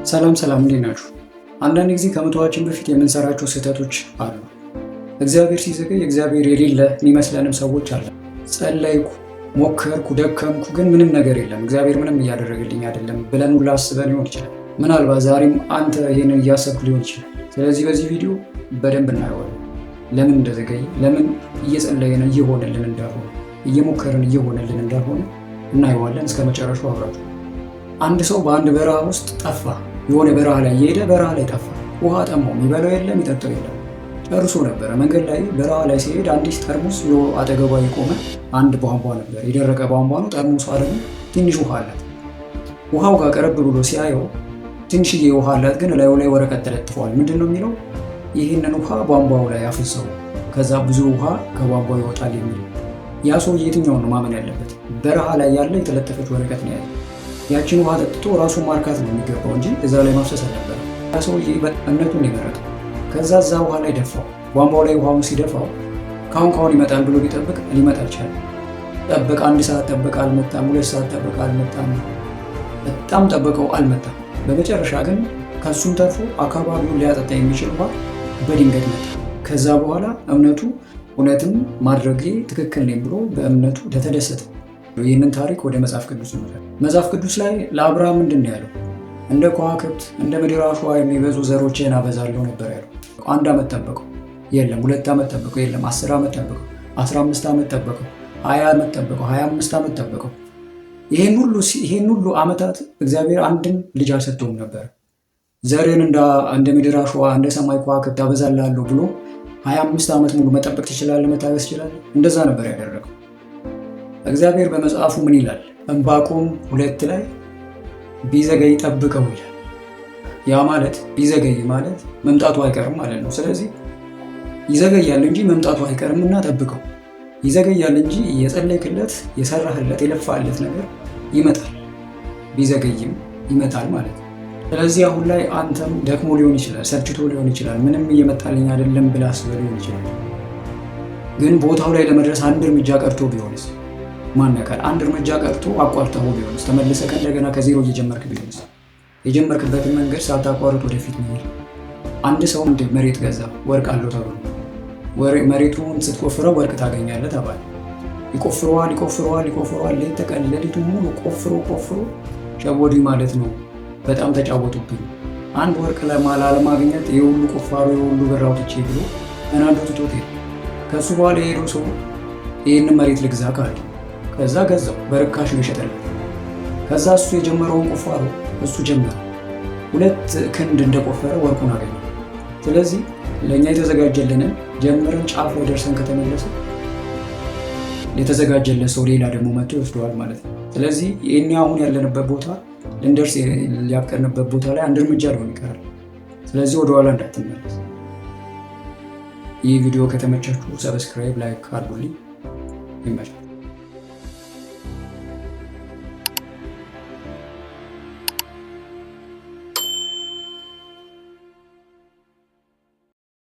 ሰላም ሰላም፣ እንዴት ናችሁ? አንዳንድ ጊዜ ከመተዋችን በፊት የምንሰራቸው ስህተቶች አሉ። እግዚአብሔር ሲዘገይ እግዚአብሔር የሌለ የሚመስለንም ሰዎች አለ። ጸለይኩ፣ ሞከርኩ፣ ደከምኩ፣ ግን ምንም ነገር የለም፣ እግዚአብሔር ምንም እያደረገልኝ አይደለም ብለን ሁላ አስበን ሊሆን ይችላል። ምናልባት ዛሬም አንተ ይህንን እያሰብክ ሊሆን ይችላል። ስለዚህ በዚህ ቪዲዮ በደንብ እናየዋለን። ለምን እንደዘገየ፣ ለምን እየጸለየን እየሆነልን እንዳልሆነ፣ እየሞከርን እየሆነልን እንዳልሆነ እናየዋለን። እስከ መጨረሻው አብራችሁ። አንድ ሰው በአንድ በረሃ ውስጥ ጠፋ። የሆነ በረሃ ላይ እየሄደ በረሃ ላይ ጠፋ። ውሃ ጠማው። የሚበላው የለም፣ የሚጠጣው የለም። ጨርሶ ነበረ። መንገድ ላይ በረሃ ላይ ሲሄድ አንዲት ጠርሙስ አጠገቧ የቆመ አንድ ቧንቧ ነበር። የደረቀ ቧንቧ ነው። ጠርሙሷ ደግሞ ትንሽ ውሃ አላት። ውሃው ጋር ቀረብ ብሎ ሲያየው ትንሽዬ ውሃ አላት፣ ግን ላዩ ላይ ወረቀት ተለጥፏል። ምንድን ነው የሚለው? ይህንን ውሃ ቧንቧው ላይ አፍሰው፣ ከዛ ብዙ ውሃ ከቧንቧው ይወጣል የሚል። ያ ሰውዬ የትኛውን ነው ማመን ያለበት? በረሃ ላይ ያለ የተለጠፈች ወረቀት ነው ያለ። ያችን ውሃ ጠጥቶ ራሱን ማርካት ነው የሚገባው እንጂ እዛ ላይ ማፍሰስ አልነበረም። ያ ሰውዬ እምነቱን የመረጠው። ከዛ እዛ ውሃ ላይ ደፋው። ቧንቧው ላይ ውሃውን ሲደፋው ካሁን ካሁን ይመጣል ብሎ ቢጠብቅ ሊመጣ አልቻለም። ጠበቀ። 1 ሰዓት ጠበቀ፣ አልመጣም። 2 ሰዓት ጠበቀ፣ አልመጣም። በጣም ጠበቀው፣ አልመጣም። በመጨረሻ ግን ከእሱም ተርፎ አካባቢውን ሊያጠጣ የሚችል ውሃ በድንገት መጣ። ከዛ በኋላ እምነቱ እውነትም ማድረጌ ትክክል ነኝ ብሎ በእምነቱ ተደሰተ። ይህንን ታሪክ ወደ መጽሐፍ ቅዱስ እንውሰድ። መጽሐፍ ቅዱስ ላይ ለአብርሃም ምንድን ነው ያለው? እንደ ከዋክብት እንደ ምድር አሸዋ የሚበዙ ዘሮችህን አበዛለሁ ነበር ያለው። 1 ዓመት ጠበቀው፣ የለም። 2 ዓመት ጠበቀው፣ የለም። 10 ዓመት ጠበቀው፣ 15 ዓመት ጠበቀው፣ 20 ዓመት ጠበቀው፣ 25 ዓመት ጠበቀው። ይሄን ሁሉ ዓመታት እግዚአብሔር አንድም ልጅ አልሰጠውም ነበር። ዘርን እንደ ምድር አሸዋ እንደ ሰማይ ከዋክብት አበዛልሃለሁ ብሎ 25 ዓመት ሙሉ መጠበቅ ትችላለህ፣ መታገስ ትችላለህ። እንደዛ ነበር ያደረገው። እግዚአብሔር በመጽሐፉ ምን ይላል? ዕንባቆም 2 ላይ ቢዘገይ ጠብቀው ይላል። ያ ማለት ቢዘገይ ማለት መምጣቱ አይቀርም ማለት ነው። ስለዚህ ይዘገያል እንጂ መምጣቱ አይቀርም እና ጠብቀው። ይዘገያል እንጂ የጸለይክለት፣ የሰራህለት፣ የለፋለት ነገር ይመጣል። ቢዘገይም ይመጣል ማለት ነው። ስለዚህ አሁን ላይ አንተም ደክሞ ሊሆን ይችላል፣ ሰልችቶ ሊሆን ይችላል፣ ምንም እየመጣልኝ አይደለም ብለህ አስበህ ሊሆን ይችላል። ግን ቦታው ላይ ለመድረስ አንድ እርምጃ ቀርቶ ቢሆንስ? ማን ያውቃል? አንድ እርምጃ ቀርቶ አቋርጠው ቢሆንስ? ተመልሰህ ከእንደገና ከዜሮ እየጀመርክ ቢሆንስ? የጀመርክበትን መንገድ ሳታቋርጥ ወደፊት መሄድ። አንድ ሰው መሬት ገዛ፣ ወርቅ አለው ተብሎ መሬቱን ስትቆፍረው ወርቅ ታገኛለህ ተባለ። ይቆፍረዋል፣ ይቆፍረዋል፣ ይቆፍረዋል። ሌት ተቀን ሌሊቱን ሙሉ ቆፍሮ ቆፍሮ ሸወዱኝ ማለት ነው። በጣም ተጫወቱብኝ። አንድ ወርቅ ላለማግኘት የሁሉ ቁፋሮ የሁሉ ብር አውጥቼ ብሎ ተናዶ ትቶት ሄደ። ከእሱ በኋላ የሄደው ሰው ይህንን መሬት ልግዛ ካለ ከዛ ገዛው፣ በርካሽ ነው የሸጠለት። ከዛ እሱ የጀመረውን ቁፋሮ እሱ ጀመረ። 2 ክንድ እንደቆፈረ ወርቁን አገኘ። ስለዚህ ለእኛ የተዘጋጀልንን ጀምረን ጫፍ ላይ ደርሰን ከተመለሰ የተዘጋጀለት ሰው ሌላ ደግሞ መጥቶ ይወስደዋል ማለት ነው። ስለዚህ ይህን አሁን ያለንበት ቦታ ልንደርስ ያቀድንበት ቦታ ላይ አንድ እርምጃ ሊሆን ይቀራል። ስለዚህ ወደኋላ እንዳትመለስ። ይህ ቪዲዮ ከተመቻችሁ subscribe፣ like አድርጉልኝ። ይመቻል።